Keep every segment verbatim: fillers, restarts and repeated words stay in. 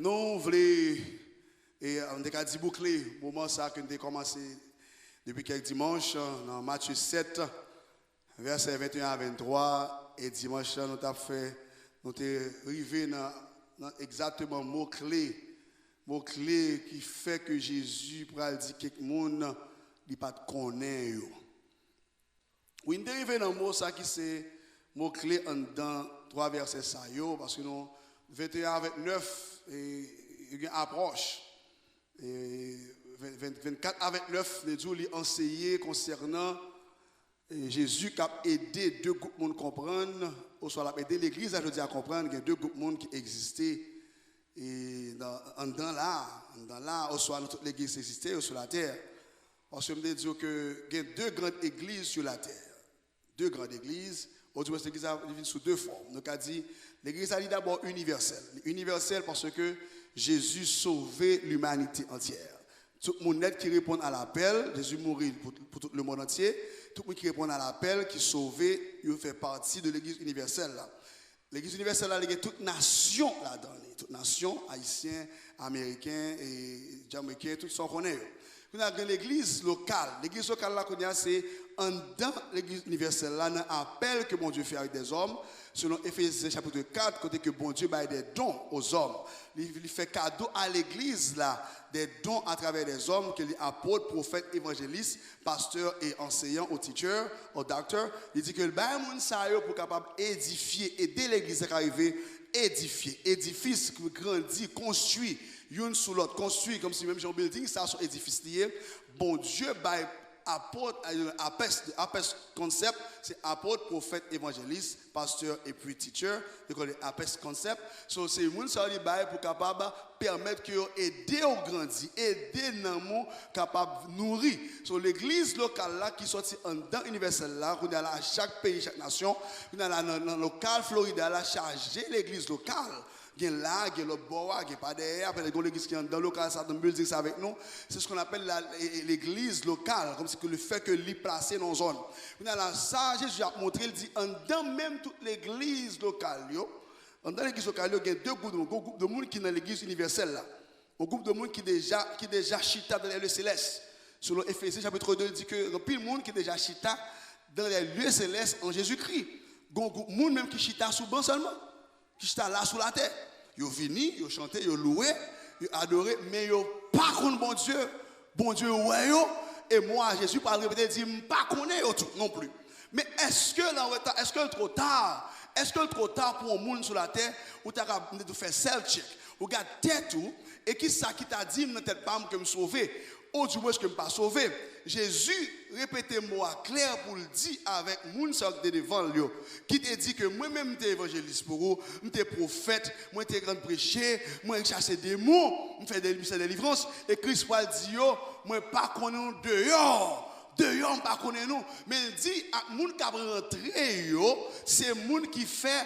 Nou vle, e, nou te ka di boukle moman sa ke nou te kòmanse depi kèk dimanch, nan Matye sèt, vèsè venteyen a venntwa, e dimanch la nou t ap fè, nou te rive nan, nan egzakteman mo kle, mo kle ki fè ke Jezi pral di kèk moun li pa t konnen yo. Wi, n te rive nan mo sa ki se mo kle anndan twa vèsè sa yo, paske nou, venteyen a ventnèf, e, yo gen apwòch. E, ven- ven- vennkat a ventnèf, li di w li anseye konsènan, e, Jezi k ap ede de gwoup moun konprann, oswa l ap ede legliz la jodi a konprann, gen de gwoup moun ki egziste, e, nan, anndan la, anndan la, oswa nan tout legliz ki egziste yo sou latè. Paske m te di w ke gen de grann egliz sou latè. De grann egliz, odimwens legliz la vin sou de fòm. Nou ka di, legliz la li dabò inivèsèl. Li inivèsèl paske Jezi sove limanite antyè. Tout moun nèt ki reponn a lapèl, Jezi mouri pou, pou tout lemonn antye. Tout moun ki reponn a lapèl, ki sove, yo fè pati de legliz inivèsèl la. Legliz inivèsèl la, li gen tout nasyon ladan li. Tout nasyon, ayisyen, ameriken, e, jamaiken, tout sa w konnen yo. Kounye a, gen legliz lokal. Legliz lokal la, kounye a, se anndan legliz inivèsèl la, nan apèl ke Bondye fè avèk dèzòm, selon Efezyen chapit kat, kote ke Bondye bay des dons aux hommes. Li, li fè kado a legliz la, des dons à travers des hommes, ke li apot, pwofèt, evanjelis, pastè e anseyan, ou teacher, ou doctor. Li di ke l bay moun sa yo pou kapab edifye, ede legliz la ka rive edifye, edifis, grandi, konstwi, youn sou lòt, konstwi, kòmsi menm jan yon building, sa se yon edifis li ye. Bondye bay apot, apes, apes concept, se apot, pwofèt, evanjelis, pastè, epi teacher, li rele apes concept. So, se moun sa yo li bay pou kapab pèmèt ke yo ede w grandi, ede nanm ou kapab nouri. So, legliz lokal la ki sòti anndan inivèsèl la, kounye a la, chak peyi, chak nasyon, kounye a la, nan, nan lokal Florida la, chaje legliz lokal. Gen la, gen lòt bò a, gen pa dèyè a, apre gen yon legliz ki anndan lokal sa, nan building sa avèk nou. C'est ce qu'on appelle la, e, e, legliz lokal, kòmsi ke le fè ke li plase nan yon zòn. Kounye a la, sa Jezi ap montre, l di, anndan menm tout legliz lokal yo, anndan legliz lokal yo, gen de gwoup de moun. Gen yon gwoup de moun ki nan legliz inivèsèl la. Yon gwoup de moun ki deja, ki deja chita dans les lieux célestes. Selon Efezyen chapit de, li di ke gen anpil moun ki deja chita dans les lieux célestes en Jésus-Christ. Gen yon gwoup moun menm ki chita sou ban sèlman. Ki chita la sou latè. Yo vini, yo chante, yo louwe, yo adore, men yo pa konn Bondye. Bondye wè yo, e mo a Jezi pral repete, l di, "M pa konnen yo tout non plis." Men èske l anreta, èske l twò ta? Èske l twò ta pou yon moun sou latè, ou ta ka fè self check, ou gad tèt ou, e kisa ki ta di m nan tèt pa m ke m sove? Odimwens ke m pa sove. Jezi repete mo a klè pou l di avèk moun sa yo ki te devan l yo, ki te di ke mwen menm m te evanjelis pou ou, m te pwofèt, mwen te konn preche, mwen chache demon, m fè de, m fè delivrans, e Kris pral di yo, mwen pa konnen w deyò, deyò m pa konnen nou. Men l di ak moun k ap rantre yo, se moun ki fè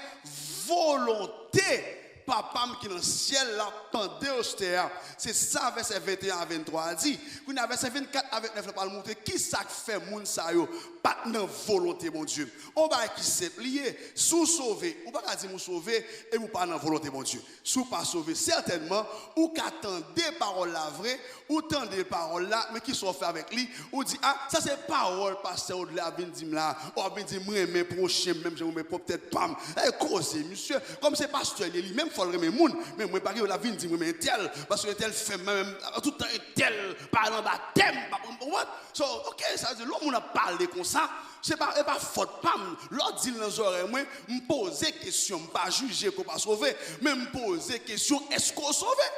volonte Papa m ki nan syèl la, pandan yo sou tè a. Se sa vèsè venteyen a venntwa a di. Kounye a, vèsè vennkat a ventnèf la pral montre kisa k fè moun sa yo pa t nan volonte Bondye. On bagay ki senp li ye, si w sove, ou pa ka di m ou sove epi ou pa nan volonte Bondye. Si w pa sove, sètènman, ou ka tande pawòl la vre, ou tande pawòl la, men kisa w fè avèk li? Ou di, "A, sa se pawòl pastè Odlè ap vin di m la." Ou ap vin di, "M renmen pwochen m menm jan m renmen pwòp tèt pa m." E koze, misye, kòm se pastè li ye, li menm fò l renmen moun, men mwen pa gen, l ap vin di m renmen entèl, paske entèl fè m menm, tout tan entèl pa al anba tè m, pa konprann. So, ok, sa vle di, lè yon moun ap pale konsa, se pa, e pa fòt pa m. Lè w di l nan zòrèy mwen, m poze kesyon, m pa jije ke w pa sove, men m poze kesyon, èske w sove?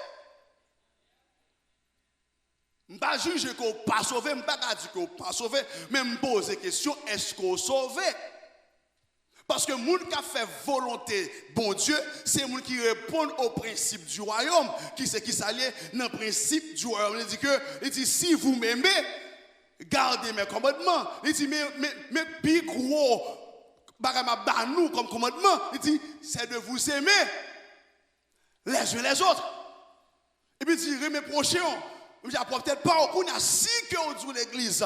M pa jije ke w pa sove, m pa ka di ke w pa sove, men m poze kesyon, èske w sove? Paske moun k ap fè volonte Bondye, se moun ki reponn o prensip di wayòm, ki se kisa l ye? Nan prensip di wayòm, li di ke, li di, "Si vous m'aimez, gardez mes commandements." Li di, men, men, men pi gwo bagay m ap ba nou kòm kòmandman, li di, "C'est de vous aimer les uns les autres." Epi di, renmen pwochen w. Misye ap pwòp tèt pa w. Kounye a, si ke w di w legliz,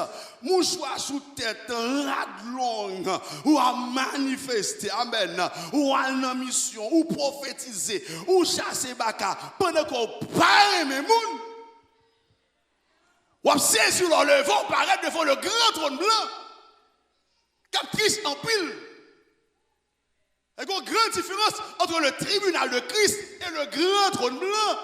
mouchwa sou tèt, rad long, ou ap manifeste, amèn, ou al nan misyon, ou pwofetize, ou chase baka, pandan ke w pa renmen moun, w ap sezi lè w leve, w parèt devan le gran twòn blan, k ap tris anpil. E gen yon gran diferans entre le tribunal de Christ et le grand trône blanc.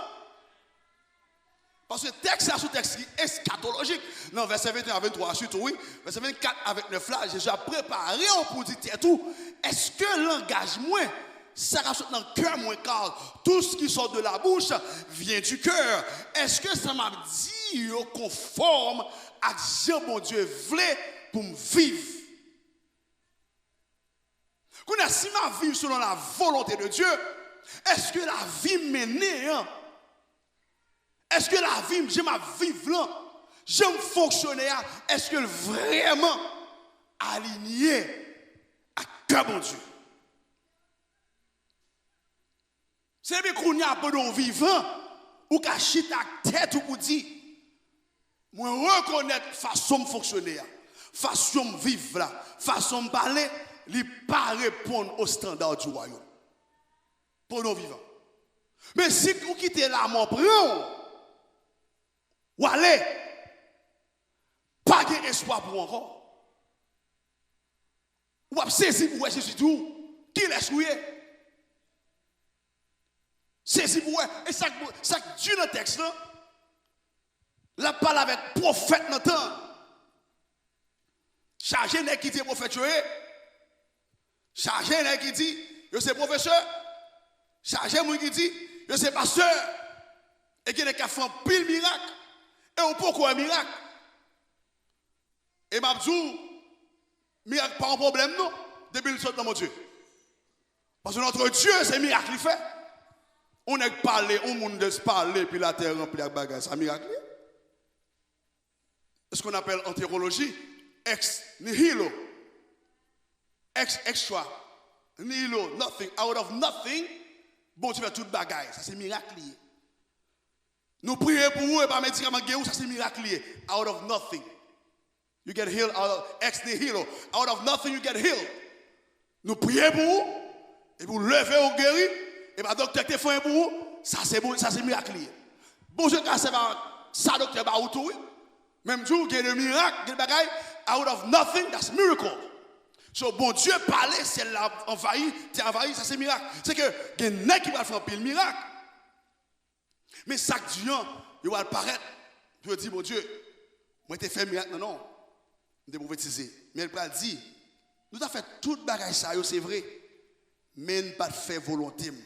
Paske tèks la se yon tèks ki eskatolojik. Nan vèsè venteyen a venntwa a sitou, wi, vèsè vennkat a vennèf la, Jezi ap prepare w pou di tèt ou, èske langaj mwen, sa k ap sot nan kè mwen, car tout ce qui sort de la bouche vient du cœur, èske sa m ap di yo konfòm ak jan Bondye vle pou m viv? Kounye a, si m ap viv selon la volonté de Dieu, èske lavi m mennen an, èske lavi m, jan m ap viv lan, jan m fonksyone a, èske l vrèman alinye ak kè Bondye? Se depi kounye a, pandan w vivan, ou ka chita ak tèt ou pou di, mwen rekonèt fason m fonksyone a, fason m viv la, fason m pale, li pa reponn au standard du royaume. Pandan w vivan. Men si ou kite lamò pran w, w ale, pa gen espwa pou ou ankò. Ou ap sezi pou wè Jezi di w, kilès ou ye? Sezi pou wè. E sa k, sa k di nan tèks lan, l ap pale avèk pwofèt nan tan an. Chaje nèg ki di pwofèt yo ye. Chaje nèg ki di yo se pwofesè. Chaje moun ki di yo se pastè. E gen nèg k ap fè anpil mirak. E ou poko wè mirak. E m ap di w, mirak pa yon pwoblèm non, depi l sot nan Bondye. Paske notre Dieu, se mirak li fè. Yon nèg pale, yon moun just pale, epi latè ranpli ak bagay, sa mirak li ye. C'est ce qu'on appelle en théologie ex nihilo. Ex extra nihilo, nothing, out of nothing, Bondye fè tout bagay. Sa se mirak li ye. Nou priye pou ou, e pa medikaman k gen ou, sa se mirak li ye. Out of nothing, you get healed out of ex nihilo. Out of nothing, you get healed. Nou priye pou ou, epi ou leve, ou geri, e pa doktè k te fè anyen pou ou, sa se bon, sa se mirak li ye. Bondye ka sèvi ak sa doktè ba ou tou, wi. Men m di w, gen de mirak, gen de bagay, out of nothing, that's miracle. So, Bondye pale, syèl la anvayi, tè anvayi, sa se mirak. Se ke gen nèg ki pral fè anpil mirak. Men sa k di an, yo pral parèt, pou yo di, Bondye, mwen te fè mirak nan non w, m te pwofetize. Men l pral di, nou ta fè tout bagay sa yo, se vre, men n pa t fè volonte m.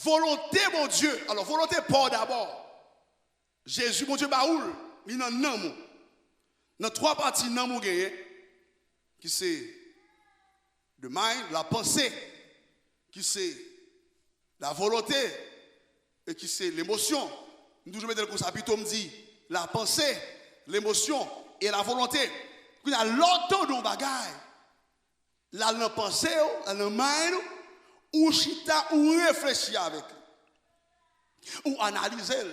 Volonte Bondye, alò, volonte pa w dabò. Jezi, Bondye ba ou l, li nan nanm ou. Nan twa pati nanm ou genyen, ki se the mind, la pensée, ki se la volonté, e ki se lemosyon. M toujou mete l konsa, pito m di la pensée, l'émotion et la volonté. Kounye a, lè w tande yon bagay, l al nan panse w, l al nan mind ou, ou chita, ou reflechi avèk li. Ou analize l.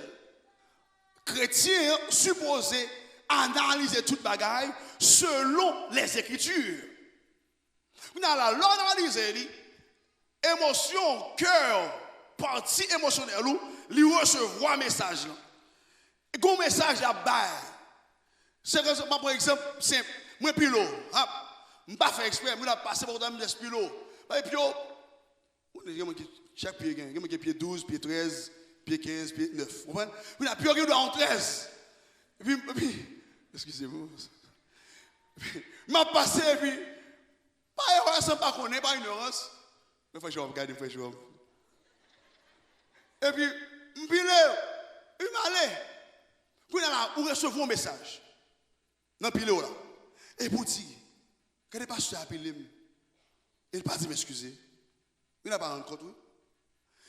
Kretyen an sipoze analize tout bagay selon Lèzekritir. Kounye a la, lè w analize li, emosyon w, kè w, pati emosyonèl ou, li resevwa mesaj lan. Gen yon mesaj l ap bay. Se ke, m ap pran egzanp senp. Mwen pile w. Hap. M pa fè eksprè, moun ap pase bò kote m, m just pile w. Bay pye w. Ou konnen gen moun ki, chak pye gen, gen moun ki gen pye douz, pye trèz, pye kenz, pye nèf. Ou konprann? Kounye a, pye w gen dwa yon trèz. Epi, epi, eskize m. M ap pase, epi, pa erè, san pa konnen, pa inyorans. Men frè Jewòm, gade frè Jewòm. Epi, m pile, epi m ale. Kounye a la, ou resevwa yon mesaj nan pile w la. Epi w di, gade pastè a pile m. E l pa di m eskize. Kounye a pa rann kont, wi.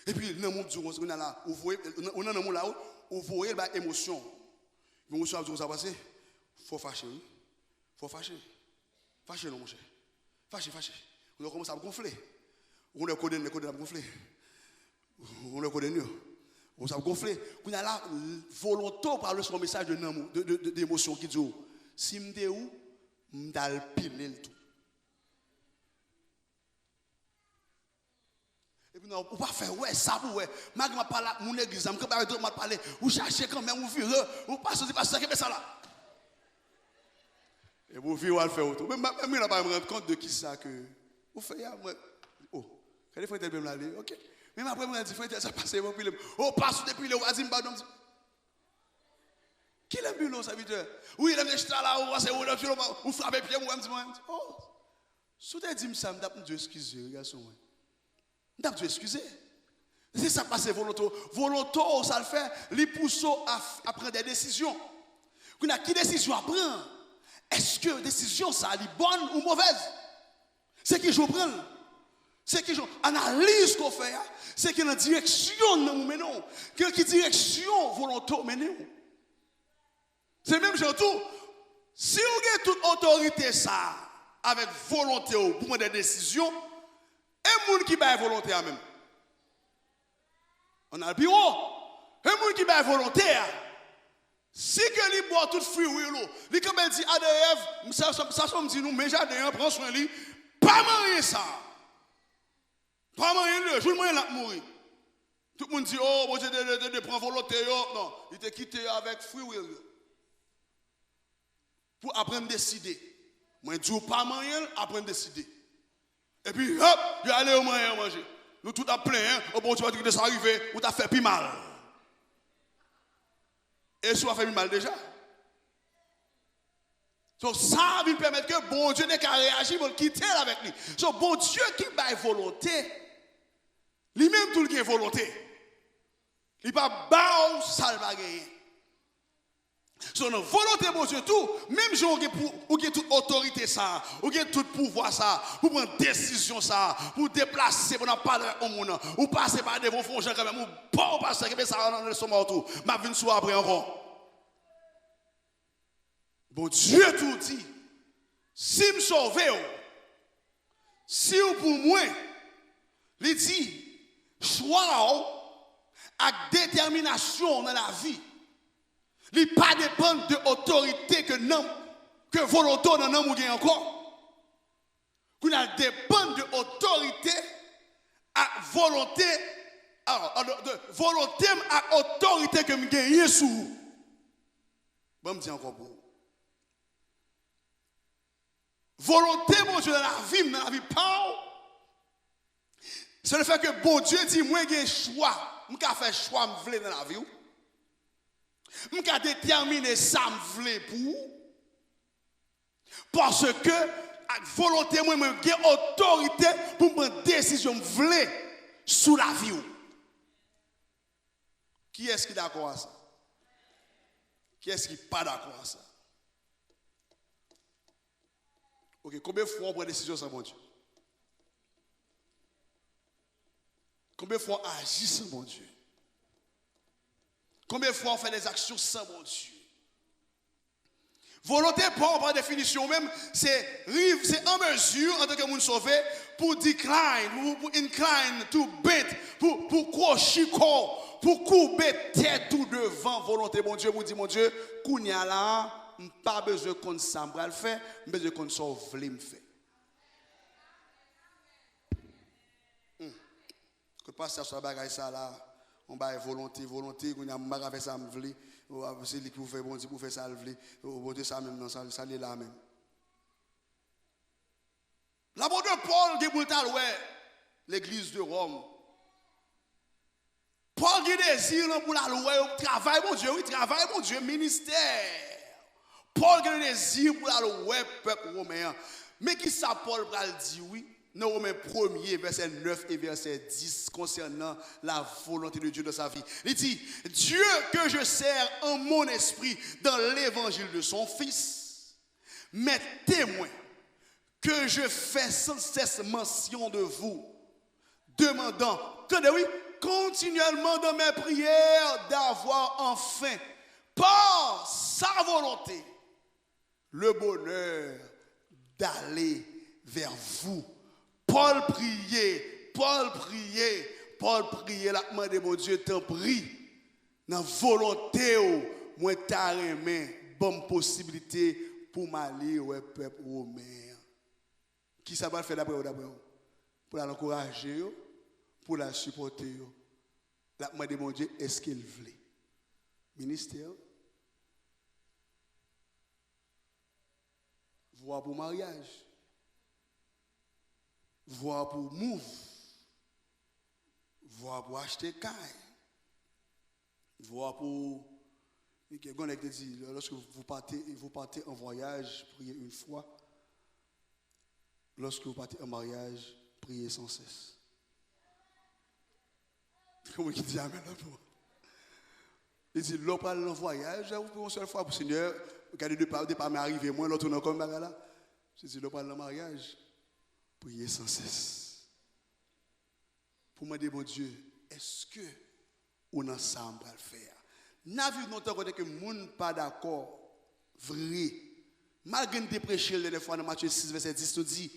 Epi, nanm ou di w konsa, kounye a la, ou voye, ou nan, ou nan nanm ou la, ou, ou voye l bay emosyon. Emosyon ap di w konsa, pase, fò w fache, wi. Fò w fache. Fache non, monchè. Fache, fache. Kounye a w kòmanse ap gonfle. Ou konnen kodenn, kodenn ap gonfle. Ou konnen kodenn yo. Ou sa ap gonfle. Kounye a la, volonte w pral resevwa yon mesaj de nanm ou, de, de, de, de emosyon ki di w, si m te ou, m t al pile l tou. Epi non, ou pa fè wè sa pou wè. Malgre m ap pale ak moun legliz la, m kanpe avèk dwat, m ap pale, ou chache kanmenm, ou vire, ou pa soti, pastè, kenbe sa la. Epi ou vire, w al fè wout ou. Menm, menm mwen la, pa m rann kont de kisa ke ou fè a, mwen, oh, gade frè entèl menm la, li, ok. Menm apre, mwen di, frè entèl, sa pase, mwen pile m. Oh, pastè, ou te pile, ou pa di m padon, m di, kilè m pile w, sèvitè? Wi, lè m te chita la, ou pase, ou, ou, ou frape pye m, ou wè m di, mwen, m di, oh, si w te di m sa, m t ap di w eskize, wi, gason mwen. M t ap di w eskize. Se sa k pase volonte w. Volonte w, sa l fè, li pouse w a, a pran de desizyon. Kounye a, ki desizyon w ap pran? Èske desizyon sa a, li bòn ou movèz? Se ki jan w pran l. Se ki jan, analiz ke w fè a, se ki nan direksyon nanm ou mennen w. Ki, ki direksyon volonte w mennen w. Se menm jan tou, si w gen tout otorite sa a avèk volonte w pou pran de desizyon, e moun ki bay volonte a menm? Ann al pi wo. E moun ki bay volonte a, si ke li ba w tout free will ou, li kanpe l di Adan e Èv, sa, sa, sa, sa m di nou, men jaden an, pran swen li, pa manyen sa. Pa manyen l, jou l manyen l ap mouri. Tout moun di, oh, Bondye te, te, te, te pran volonte yo. Non, li te kite yo avèk free will yo. Pou aprann deside. Mwen di w pa manyen l, aprann deside. Epi, hop, yo ale yo manyen, yo manje. Nou tout ap plenyen, oh, Bondye pa te kite sa rive, ou t ap fè pi mal. E si w ap fè pi mal deja? So, sa vin pèmèt ke Bondye te ka reyaji, bon, l kite l avèk li. So, Bondye ki bay volonte, li menm tou l gen volonte. Li pa ba w sa l pa genyen. So, nan volonte Bondye tou, menm jan ou gen pou, ou gen tout otorite sa a, ou gen tout pouvwa sa a, pou pran desizyon sa a, pou deplase, pou n ap pale avèk yon moun nan, ou pase pa devan, w fè yon jan kanmenm, ou bon, pastè, kenbe sa nan lestomak w tou. M ap vin sou w apre ankò. Bondye tou di, si m sove w, si w pou mwen, li di, chwa w ak detèminasyon w nan lavi, li pa depann de otorite ke nanm, ke volonte w nan nanm ou gen ankò. Kounye a, l depann de otorite ak volonte, a, a, de, de volonte m ak otorite ke m genyen sou ou. Ban m di ankò pou ou. Volonte Bondye nan lavi m, nan lavi pa w, se le fè ke Bondye di mwen gen chwa. M ka fè chwa m vle nan lavi w. M ka detèmine sa m vle pou ou. Paske ak volonte mwen, mwen gen otorite pou m pran desizyon m vle sou lavi w. Kiyès ki dakò a sa? Kiyès ki pa dakò a sa? Ok, konbyen fwa w pran desizyon san Bondye? Konbyen fwa w aji san Bondye? Konbyen fwa w fè dèzaksyon san Bondye? Volonte pa w, pa definisyon w menm, se rive, se an mezi, antanke moun sove, pou decline, pou, pou incline, to bend, pou, pou kwochi kò w, pou koube tèt ou devan volonte Bondye, pou di, Bondye, kounye a la a, m pa bezwen konn sa m pral fè, m bezwen konn sa w vle m fè. Hmm. Kot pastè a sot bagay sa la, yon bagay volonte, volonte, kounye a m pa ka fè sa m vle, o, a, se li ki pou fè, Bondye pou fè sa l vle, o, Bondye sa menm nan, sa, sa l ye la menm. Lapot Pòl gen pou l t al wè legliz de Wòm. Pòl gen dezi lan pou l al wè yo, travay Bondye, wi, travay Bondye, ministè. Pòl gen dezi pou l al wè pèp women an. Men kisa Pòl pral di, wi, nan Women premye, vèsè nèf e vèsè dis, konsènan la volonte de Dieu dans sa vie. Li di, Dieu que je sers en mon esprit dans l'évangile de son Fils m'est témoin que je fais sans cesse mention de vous, demandant, tande wi, continuellement dans mes prières d'avoir enfin, par sa volonté, le bonheur d'aller vers vous. Pòl priye, Pòl priye, Pòl priye, l ap mande Bondye, tanpri, Nan volonte w, mwen ta renmen ban m posiblite pou m ale wè pèp women an. Kisa l pral fè dapre w, dapre w? Pou l al ankouraje yo, pou l al sipòte yo. L ap mande Bondye èske l vle. Ministè, vwa pou maryaj, vwa pou move, vwa pou achte kay, vwa pou... Gen yon nèg te di, lorsque vous partez, vous partez en voyage, priez une fois. Lorsque vous partez en mariage, priez sans cesse. Kòman ki di amèn la pou? Li di, lè w pral nan vwayaj, ou priye yon sèl fwa pou Senyè, gade depa, depa m arive mwen, lè w tounen ankò m bagay la. Li di, lè w pral nan maryaj, priye san sès. Pou mande Bondye, èske ou nan sa m pral fè a? N a viv nan yon tan kote ke moun pa dakò vre. Malgre n te preche l dènyè fwa nan Matye sis vèsè dis, nou di,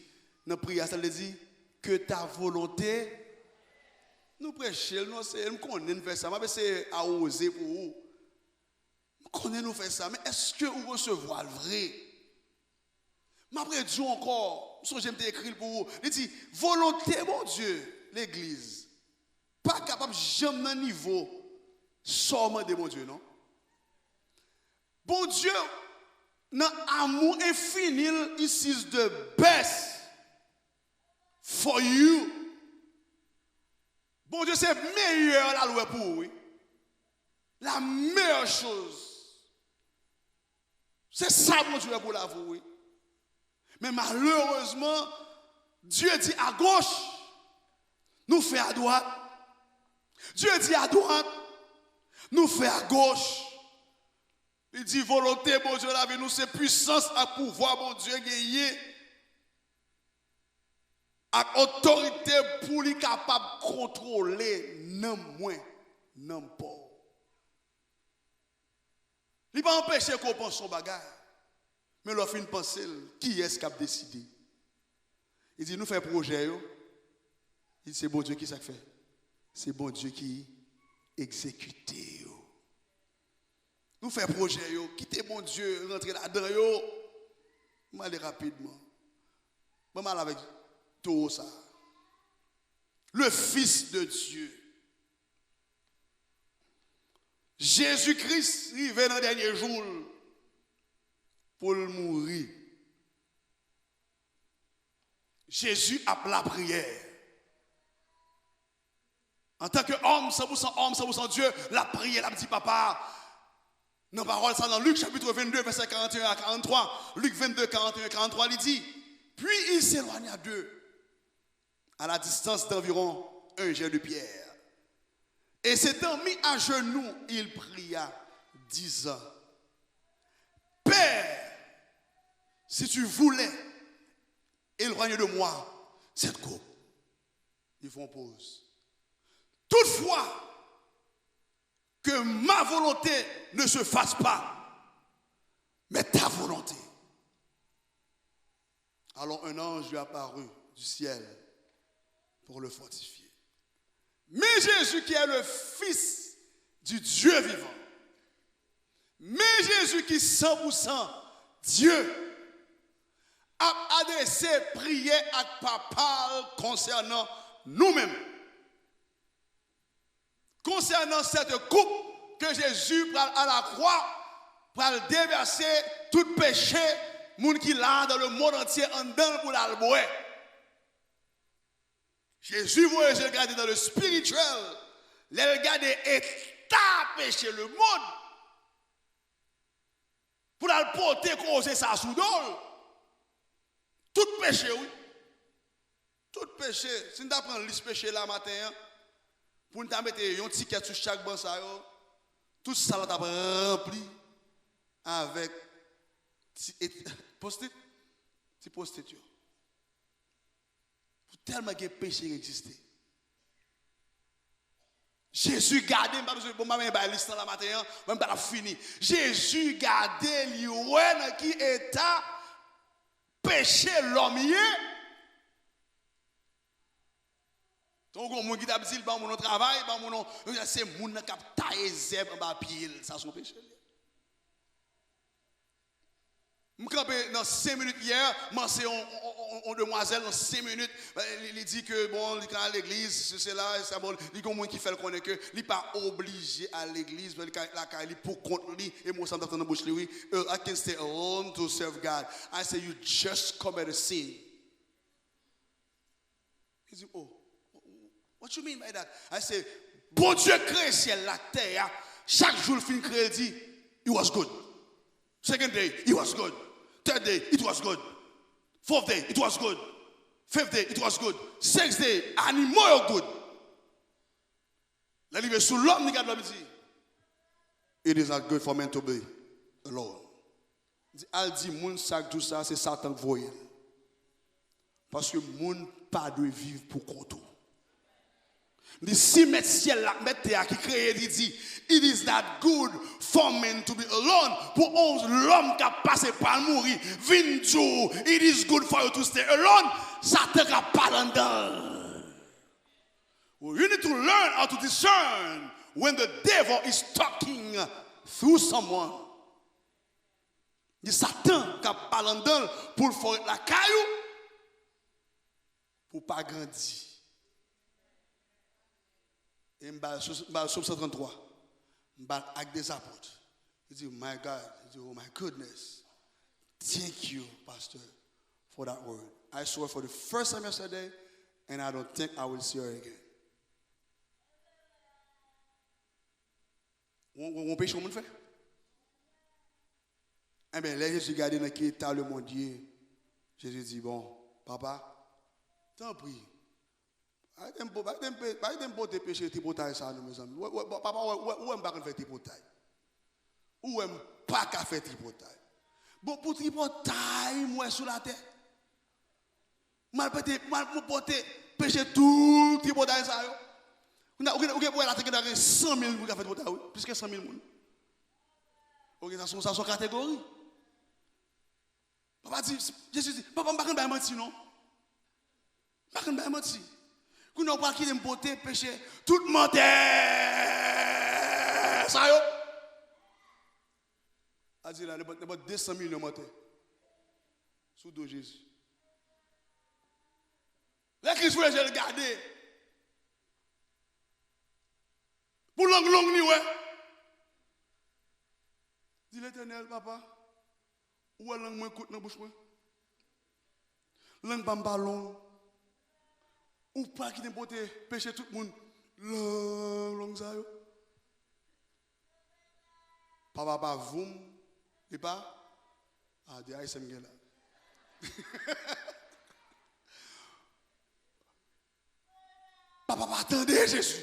nan priyè a, sa l te di, que ta volonté. Nou preche l, nou anseye l, m konnen n fè sa, m ap eseye awoze pou ou. M konnen nou fè sa, men èske ou resevwa l vre? M ap redi w ankò, m sonje m te ekri l pou ou. Li di, volonte Bondye, legliz, pa kapab janm nan nivo sa w mande Bondye, non. Bondye, nan amou enfini l, he sees the best for you. Bondye se meyè l al wè pou ou, wi. La meilleure chose. Se sa Bondye wè pou lavi w, wi. Men malerezman, Dye di à gauche, nou fè à droite. Dye di à droite, nou fè à gauche. Li di volonte Bondye nan lavi nou, se pwisans ak pouvwa Bondye genyen, ak otorite pou li kapab kontwole nanm mwen, nanm pa w. Li pa anpeche ke w panse yon bagay, men lè w fin panse l, kiyès k ap deside? Li di, nou fè pwojè yo. Li di, se Bondye ki sa k fè? Se Bondye ki egzekite yo. Nou fè pwojè yo, kite Bondye rantre ladan yo. M ale rapidman. Ban m al avèk towo sa a. Le Fils de Dieu. Jezi Kris rive nan dènye jou l pou l mouri. Jezi ap lapriyè. Antanke òm, san pou san òm, san pou san Dye, l ap priye, l ap di, Papa, nan pawòl sa, nan Lik chapit vennde, vèsè karanteyen a karanntwa, Lik vennde, karanteyen, karanntwa, li di, Puis il s'éloigna d'eux, à la distance d'environ un jet de pierre. Et s'étant mis à genoux, il pria, disant, Père, si tu voulais, éloigne de moi cette coupe. Li fè yon poz. Toutefois, que ma volonté ne se fasse pas, mais ta volonté. Alors un ange lui apparut du ciel pour le fortifier. Mais Jésus qui est le Fils du Dieu vivant, men Jezi ki san pou san Dye ap adrese priyè ak Papa l konsènan nou menm. Konsènan cette coupe que Jésus pral à la croix, pral devèse tout peche moun ki la dans le monde entier anndan l pou l al bwè. Jezi voye je l gade dans le spirituel, lè l gade eta peche lemonn, pou l al pote koze sa sou do l. Tout peche, wi. Tout peche. Si n ta pran lis peche la maten an, pou n ta mete yon tikèt sou chak ban sa yo, tout sal la t ap ranpli avèk ti, et, postit, ti postit yo. Pou tèlman gen peche ki egziste. Jezi gade, m pa bezwen, bon, m pa bezwen bay lis lan la maten an, mwen m pa t ap fini. Jezi gade, li wè nan ki eta peche lòm ye. Ton gon moun ki t ap di l ban moun yon travay, ban moun yon, se moun nan k ap taye zèb anba pye l. Sa se yon peche l ye. M kanpe nan senk minit yè, m anse yon, yon, yon, yon demwazèl nan senk minit, li, li di ke, bon, li ka al legliz, se, se la, sa, bon, li gen yon moun ki fè l konnen ke li pa oblije al legliz, li ka ret lakay li pou kont li, e mo sa m t ap tann nan bouch li, wi, uh, I can stay alone to serve God. I say, you just commit a sin. Li di, oh, what you mean by that? I say, Bondye kreye syèl la, tè a, chak jou l fin kreye, l di, it was good. Second day, it was good. Third day, it was good. Fourth day, it was good. Fifth day, it was good. Sixth day, animo yo good. Lè li rive sou lòm, li gad lòm, li di, it is not good for man to be alone. Li di, al di moun sa k di w sa, se Satan k voye l. Paske moun pa dwe viv pou kont ou. Li di, si mèt syèl la, mèt tè a ki kreye, li di, it is not good for man to be alone, pou yon lòm k ap pase pa l mouri, vin di w, it is good for you to stay alone, Satan ka pale anndan l. Well, you need to learn how to discern when the devil is talking through someone. Ni Satan k ap pale anndan l pou l fè w ret lakay ou, pou w pa grandi. E m ba l sou, m ba l Sòm san tranntwa. M ba l Actes des Apôtres. Li di, my God. Li di, oh my goodness. Thank you, Pastor, for that word. I saw her for the first time yesterday, and I don't think I will see her again. Ou, ou, ou peche yon moun fè? Enben, lè Jezi gade nan ki eta lemonn ye, Jezi di, bon, papa, tanpri, pa kite m po-, pa kite m pe-, pa kite m pote peche tripotay sa a non, mezanmi. Wè, wè, papa, wè, wè, ou wè m pa konn fè tripotay. Ou wè m pa ka fè tripotay. Bon, pou tripotay m wè sou latè. M al pote, m al pote peche tout tripotay sa yo. Kounye a, ou gen, ou gen pou wè latè gen san mil moun k ap fè tripotay, wi. Plis ke san mil moun. Ok, sa se yon, sa se yon kategori. Papa di, Jezi di, papa, m pa konn bay manti, non. M pa konn bay manti. Kounye a, ou pral kite m pote peche tout mantè sa yo. A di la, nenpòt, nenpòt de san milyon mantè sou do Jezi. Lè Kris voye je l gade, pou lang long li wè, di, Letènèl, papa, ou wè lang mwen kout nan bouch mwen? Lang pa m pa long. Ou pa kite m pote peche tout moun long, long sa yo? Papa pa voum, li pa? A, de Ayisyen m gen la. Papa pa tande Jezi.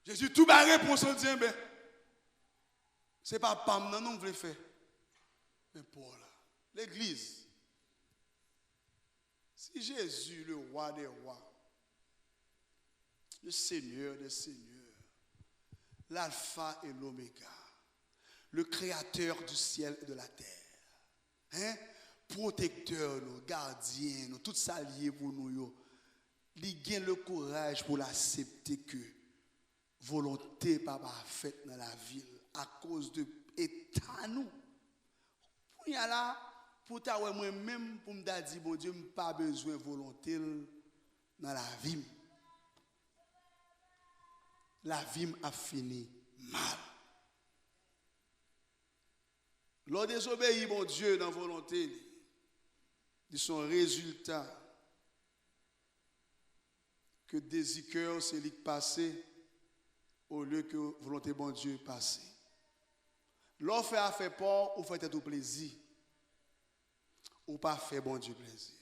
Jezi tou bay repons lan, di, enben, se pa pa m nan non m vle fè, men pa w la. Legliz, si Jezi, le roi des rois, le Seigneur des seigneurs, l'alpha et l'oméga, le créateur du ciel et de la terre, hein, pwotektè nou, gadyen nou, tout sa l ye pou nou yo, li gen le kouraj pou l aksepte ke volonte papa a fèt nan lavi l akoz de eta nou. Kounye a la, pou w ta wè mwen menm, pou m ta di Bondye, m pa bezwen volonte l nan lavi m. Lavi m ap fini mal. Lè w dezobeyi Bondye nan volonte li, li se yon rezilta ke dezi kè w se li k pase, olye ke volonte Bondye pase. Lè w fè afè pa w, ou fè tèt ou plezi. Ou pa fè Bondye plezi.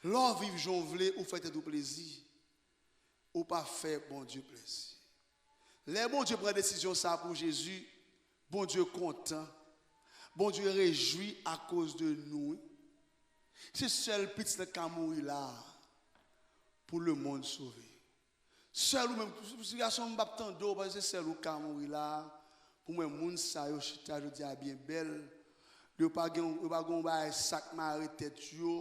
Lè w viv jan w vle, ou fè tèt ou plezi. Ou pa fè Bondye plezi. Lè Bondye pran desizyon sa pou Jezi, Bondye kontan. Bondye rejwi akoz de nou, wi. Se sèl pitit la k ka mouri la a pou lemonn sove. Sèl ou menm, ti gason m p ap tande w, paske se sèl ou k ka mouri la a. Pou mwen, moun sa yo chita jodi a byen bèl. Yo pa gen, yo pa gen yon bagay sa k mare tèt yo.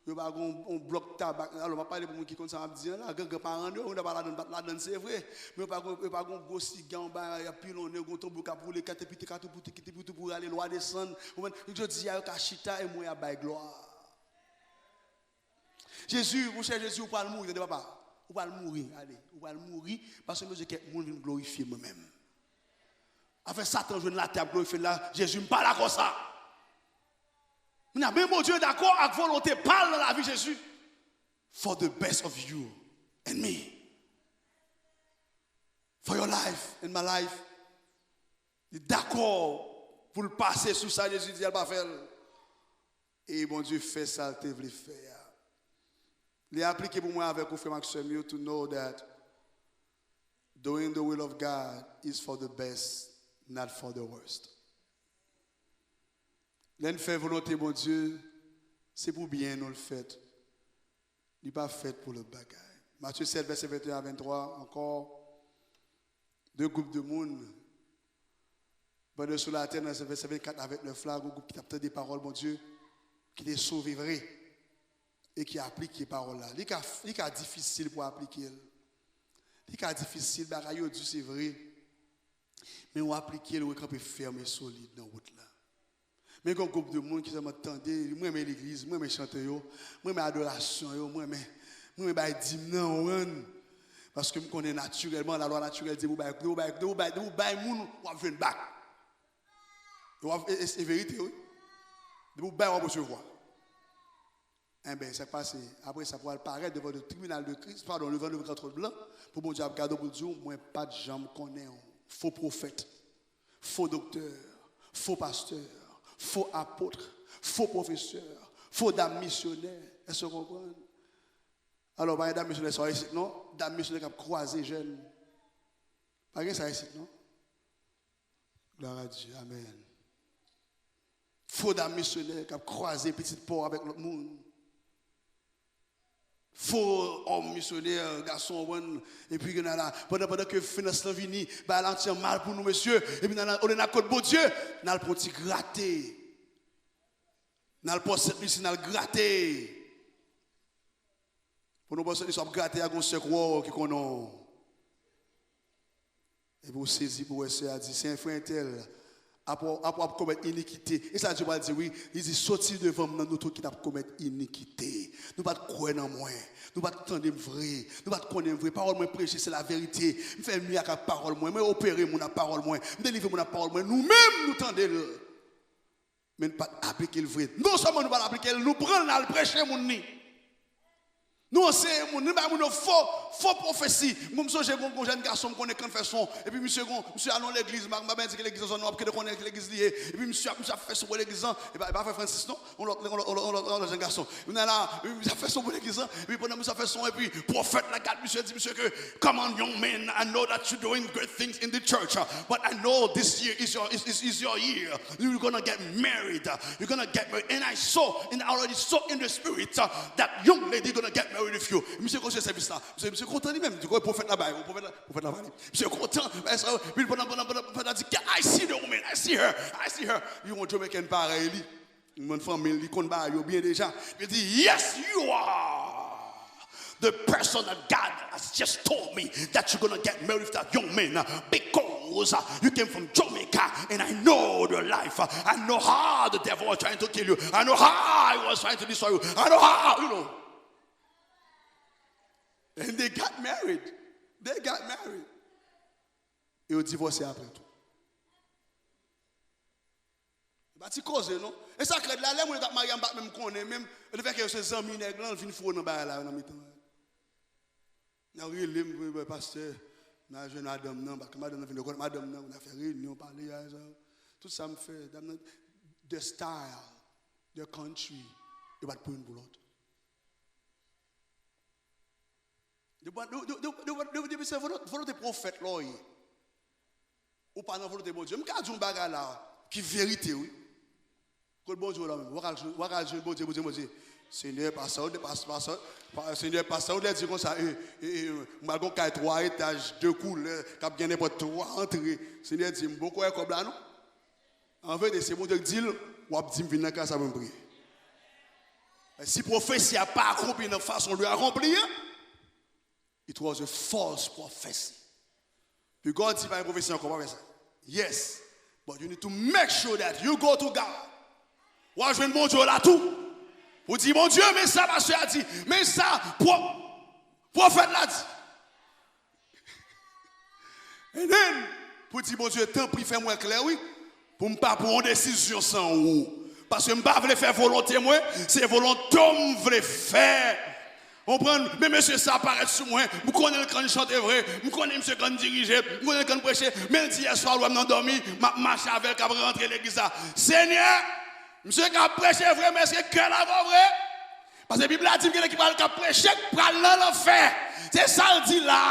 Yo pa gen yon blòk tabak. Alò, m ap pale pou moun ki konn sa m ap di an la. Gen granparan yo, moun pa ladann, pa t ladann, se vre. Men yo pa gen, yo pa gen yon gwo siga, yon bagay, y ap pilonnen, yon gwo tanbou k ap woule, katepite, katoupoute, kitipitou pou rale, lwa desann. Ou konprann? Jodi a, yo ka chita e mwen y ap bay glwa. Jezi, monchè Jezi, ou pral mouri, tande papa. Ou pral mouri, ale. Ou pral mouri, paske m bezwen kèk moun vin glorifye mwen menm. Afè Satan jwenn latè ap glorifye l la, Jezi, m pa dakò sa. Mwen, men Bondye dakò ak volonte pa l nan lavi Jezi. For the best of you and me. For your life and my life. Li dakò pou l pase sou sa Jezi di a, l pa fè l. E Bondye fè sa l te vle fè a. Li aplike pou mwen avèk ou, frè m ak sè m yo, to know that doing the will of God is for the best, not for the worst. Lè n fè volonte Bondye, se pou byen nou l fèt. Li pa fèt pou lòt bagay. Matye sèt, vèsè venteyen a venntwa, ankò, de gwoup de moun. Pandan sou latè, nan vèsè vennkat a vennèf la, gon gwoup ki t ap tande pawòl Bondye, ki te sove vre, e ki aplike pawòl la. Li ka, li ka difisil pou aplike l. Li ka difisil, bagay yo di, se vre. Men w aplike l, ou kanpe fèm e solid nan wout la. Men gen yon gwoup de moun ki sèlman tande, mwen renmen legliz, mwen renmen chante yo, mwen renmen adorasyon yo, mwen renmen, mwen renmen bay dim nan, ou konprann? Paske m konnen natirèlman, lalwa natirèl di, depi w bay, depi w bay, depi w bay, depi w bay moun, w ap jwenn bak. E w ap, e, e, se verite, wi. Depi w bay, w ap resevwa. Enben, sa k pase, apre sa, pou al parèt devan le tribinal de Christ, padon, devan le gran tròn blan, pou Bondye ap gade w pou l di w, mwen pa t janm konnen w. Fo pwofèt, fo doktè, fo pastè, fo apot, fo pwofesè, fo dam misyonè. Èske w konprann? Alò, pa gen dam misyonè sa isit, non? Dam misyonè k ap kwaze jèn. Pa gen sa isit, non? Gloire à Dieu. Amen. Fo dam misyonè k ap kwaze pitit pa w avèk lòt moun. Fo òm misyonè, gason, w konprann, epi gen la, pandan, pandan ke finans lan vini, bagay la anti mal pou nou, mesye, epi n al, olye n al kot Bondye, n al pran ti grate. N al pran Sent Lisi, n al grate. Pandan w pran Sent Lisi, w ap grate a, gon sè k wè w ki konnen w. Epi w sezi pou w wè sè a di, se yon frè entèl. Apre, apre w ap komèt inikite. E sa Dye pral di, wi. Li di, soti devan m nan nou tout ki t ap komèt inikite. Nou pa t kwè nan mwen. Nou pa t tande m vre. Nou pa t konnen m vre. Pawòl mwen preche, se laverite. M fè mirak ak pawòl mwen. Mwen opere moun ak pawòl mwen. M delivre moun ak pawòl mwen. Nou menm, nou tande l. Men n pa t aplike l vre. Non sèlman nou pa t aplike l, nou pran l, n al preche moun ni. Nou anseye moun, nou bay moun yo fo, fo pwofesi. Mwen, m sonje gon, gon jèn gason m konnen k konn fè son. Epi misye gon, misye al nan legliz, m pa, m pa byen di ki legliz nan zòn nan, w ap kite konnen ki legliz li ye. Epi misye ap, misye ap fè son pou legliz lan. E pa, e pa frè Francis, non. On lòt, on lòt, on lòt, on lòt, on lòt jèn gason. Misye la, misye ap fè son pou legliz lan. Epi pandan misye ap fè son, epi pwofèt la gad misye, di misye ke, come on, young man, I know that you're doing great things in the church, uh, but I know this year is your, is, is, is your year. You're gonna get married. Uh, you're gonna get married. And I saw, and I already saw in the spirit, uh, that young lady gonna get married with you. Misye konn sèvis la. Misye, misye kontan li menm. Di, pwofèt la bay, pwofèt la, pwofèt la pale. Misye kontan. Epi pandan, pandan, pandan, pandan, di, I see the woman. I see her. I see her. Yon Jamaican parèy li. Moun fanmi li konn bagay yo byen deja. Li di, yes, you are the person that God has just told me that you're gonna get married with that young man, uh, because, uh, you came from Jamaica and I know your life. Uh, I know how the devil was trying to kill you. I know how he was trying to destroy you. I know how, you know. And they got married. They got married. E yo divòse apre tou. E pa ti koze, non. E sa k rèd la, lè moun yo t ap marye a, m pa t menm konnen menm. Lefètke yo se zanmi nèg lan, l vin foure nan bagay la, nan mitan. N a rele m, wi, wi, pastè, n a jwenn madanm nan, paske madanm nan vin rekonèt madanm nan, n a fè reyinyon, pale, a, sa. Tout sa m fè, dam nan, their style, their country, yo pa t pou youn pou lòt. Depi, depi, depi, depi, depi, depi se volonte, volonte pwofèt la w ye. Ou pa nan volonte Bondye. M ka di yon bagay la ki verite, wi. Kot Bondye w la menm? W a ka al jwenn, w a ka al jwenn Bondye, Bondye, Bondye. Senyè, pastè, ou de, pas-, pastè, pa, Senyè, pastè, ou de di konsa, e, e, e, m al gon kay twa etaj, de koulè, k ap gen nenpòt twa antre. Senyè di, m poko wè kòb la, non. An verite, se Bondye k di l, w ap di m vin nan kay sa pou m priye. Si pwofesi a pa akonpli nan fason l dwe akonpli an, it was a false prophecy. Pi God di pa gen pwofesi ankò, pa fè sa. Yes, but you need to make sure that you go to God. W a jwenn Bondye w la tou. Pou di, Bondye, men sa pastè a di, men sa pwo- pwofèt la di. And then, pou di, Bondye, tanpri fè m wè klè, wi. Pou m pa pran yon desizyon san ou. Paske m pa vle fè volonte mwen, se volonte w m vle fè. Konprann? Men mesye sa parèt sou mwen, m konnen l konn chante vre, m konnen misye konn dirije, m konnen l konn preche, men l di yèswa l wè m nan dòmi, m ap mache avè l k ap rantre legliz la. Senyè, misye ka preche vre, men èske kè l avè w vre? Paske Bib la di m gen nèg ki pral k ap preche k pral nan lanfè. Se sa l di la.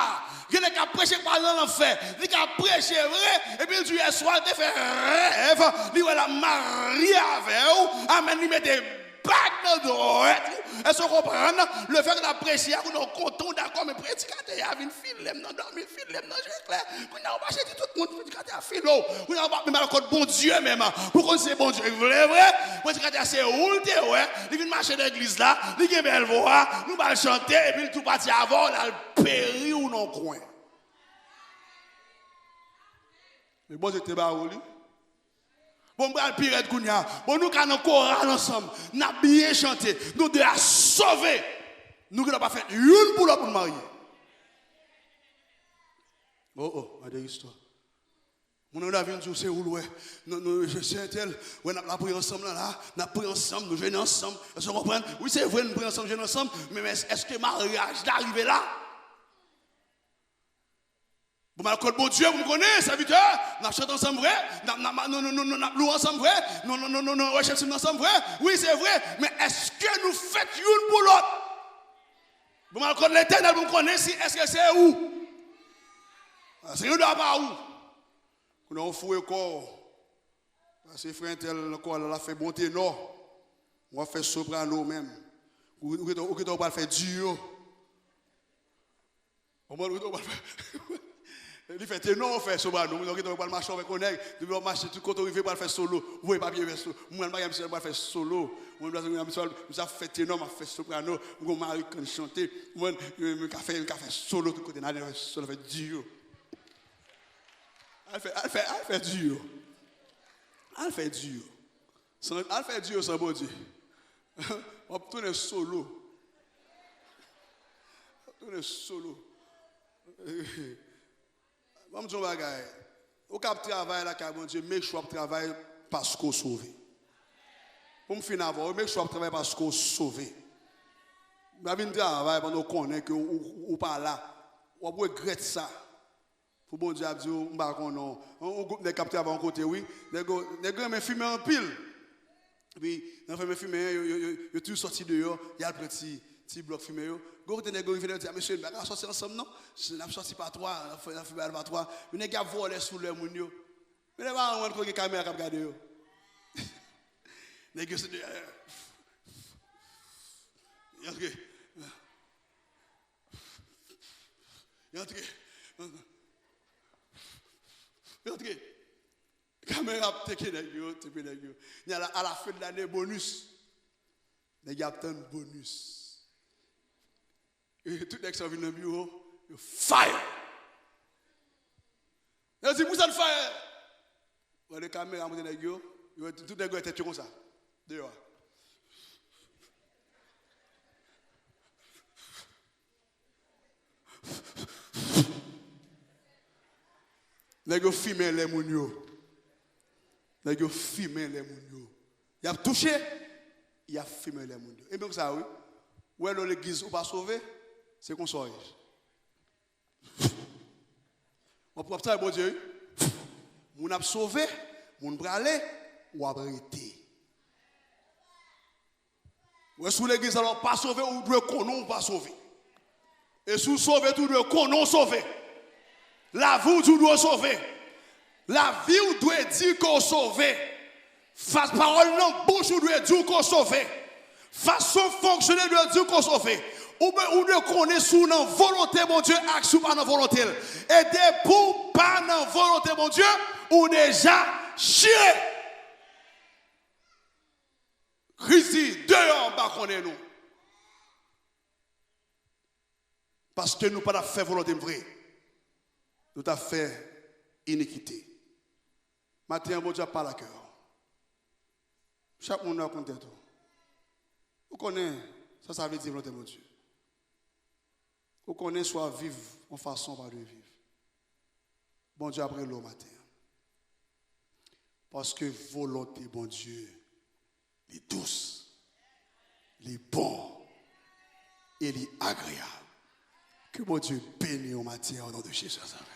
Gen nèg k ap preche k pral nan lanfè. Li ka preche vre, epi l di yèswa l te fè rèv, li wè l ap marye avè w. Amèn, li mete bag nan dwèt ou. Èske w konprann? Lefètke l ap preche a, kounye a w kontan, w dakò, men predikatè a vin file m nan dòmi, file m nan je klè. Kounye a w mache di tout moun, predikatè a file w. Kounye a w pa menm al kot Bondye menm. Pou konn se Bondye ki vle vre, predikatè a se ou l te wè, li vin mache nan legliz la, li gen bèl vwa, nou ba l chante, epi l tou pati avè w, l al peri w nan kwen. Men Bondye te ba ou li. Bon, m pral pi rèd kounye a. Bon, nou ka nan koral ansanm. N ap byen chante. Nou de a sove. Nou genlè pa fèt youn pou lòt pou n marye. Oh, oh, gade istwa. Moun nan vin di w se ou l wè. Non, non, se entèl. Wè, n ap la priye ansanm nan la. N ap priye ansanm, nou jene ansanm. Èske w konprann? Wi, se vre, nou priye ansanm, jene ansanm. Men, men èske maryaj la rive la? Bon, m al kot Bondye pou m konnen, sèvitè, n ap chante ansanm vre, n ap, n ap, nou, nou, nou, nou, n ap lwe ansanm vre, nou, nou, nou, nou, nou, rechèche m ansanm vre. Wi, se vre, men èske nou fèt youn pou lòt? Bon, m al kot Letènèl pou m konnen si èske se ou. Ah, se yon dwa pa ou. Kounye a w foure kò w. Paske frè entèl nan koral la, l ap fè bon tenò. W ap fè soprano menm. Ou, ou, ou, ou, ou pral fè diyo. Ou konprann, ou pral fè. Li fè tenò, ou fè soprano. Ou gentan pral mache avèk yon nèg. Depi w ap mache, tout kote w rive, pral fè solo. Ou voye papye vès ou. Mwen, m pa gen misye, pral fè solo. Mwen, m misye ap fè tenò, m ap fè soprano. M gon mari k konn chante. Mwen, m ka fè, m ka fè solo tout kote. N a fè solo, fè diyo. Al fè, al fè, al fè diyo. Al fè diyo. San, al fè diyo san Bondye. W ap tounen solo. W ap tounen solo. Ban m di yon bagay. Ou k ap travay lakay Bondye, make sure w ap travay paske w sove. Pou m fin avè w, make sure w ap travay paske w sove. Pa vin travay pandan w konnen ke w, w, w pa la. W ap regrèt sa. Pou Bondye ap di w, m pa konnen w. Yon, yon gwoup nèg k ap travay yon kote, wi. Nèg yo, nèg yo renmen fimen anpil. Epi, nan fimen, fimen an, yo, yo, yo, yo toujou sòti deyò, y al pran ti, ti blòk fimen yo. Gon kote nèg yo rive, nèg yo di, a, mesye, n pa ka sòti ansanm, non. Si n ap sòti pa twa, n ap fè, n ap fè bagay pa twa. Men nèg y ap vòlè sou lè moun yo. Men nèg pa konprann ke gen kamera k ap gade yo. Nèg yo sou deyò. Yo antre. Yo antre. Yo antre. Kamera ap teke nèg yo, teke nèg yo. Ni a la, à la fin de l'année, bonus. Nèg yo ap tann bonus. E tout nèg sa yo vin nan biwo, yo fire. Yo di, "Poukisa n fire?" Gade kamera montre nèg yo, yo wè tout nèg yo wè tèt yo konsa. Deyò a. Nèg yo fimen lè moun yo. Nèg yo fimen lè moun yo. Y ap touche, y ap fimen lè moun yo. E menm sa, wi. Ou wè lè w legliz, ou pa sove, se konsa w ye. W ap, w ap travay Bondye, wi. Moun ap sove, moun prale, w ap rete. Ou wè, si w legliz la, w pa sove, ou dwe konnen w pa sove. E si w sove tou, w dwe konnen w sove. Lavi w di w dwe sove. Lavi w dwe di ke w sove. Fas pawòl nan bouch ou dwe di w ke w sove. Fason w fonksyone dwe di w ke w sove. Ou be-, ou dwe konnen si w nan volonte Bondye ak si w pa nan volonte l. E depi w pa nan volonte Bondye, ou deja chire. grizi deyò anba konnen nou. Paske nou pa t ap fè volonte m vre. Nou t ap fè inikite. Maten an, Bondye ap pale ak kè w. Chak moun nan konn tèt ou. Ou konnen sa sa vle di volonte Bondye. Ou konnen si w ap viv yon fason w pa dwe viv. Bondye ap rele w maten an. Paske volonte Bondye, li dous, li bon, e li agreyab. Ke Bondye beni w maten an, o non de Jezi Nazarèt.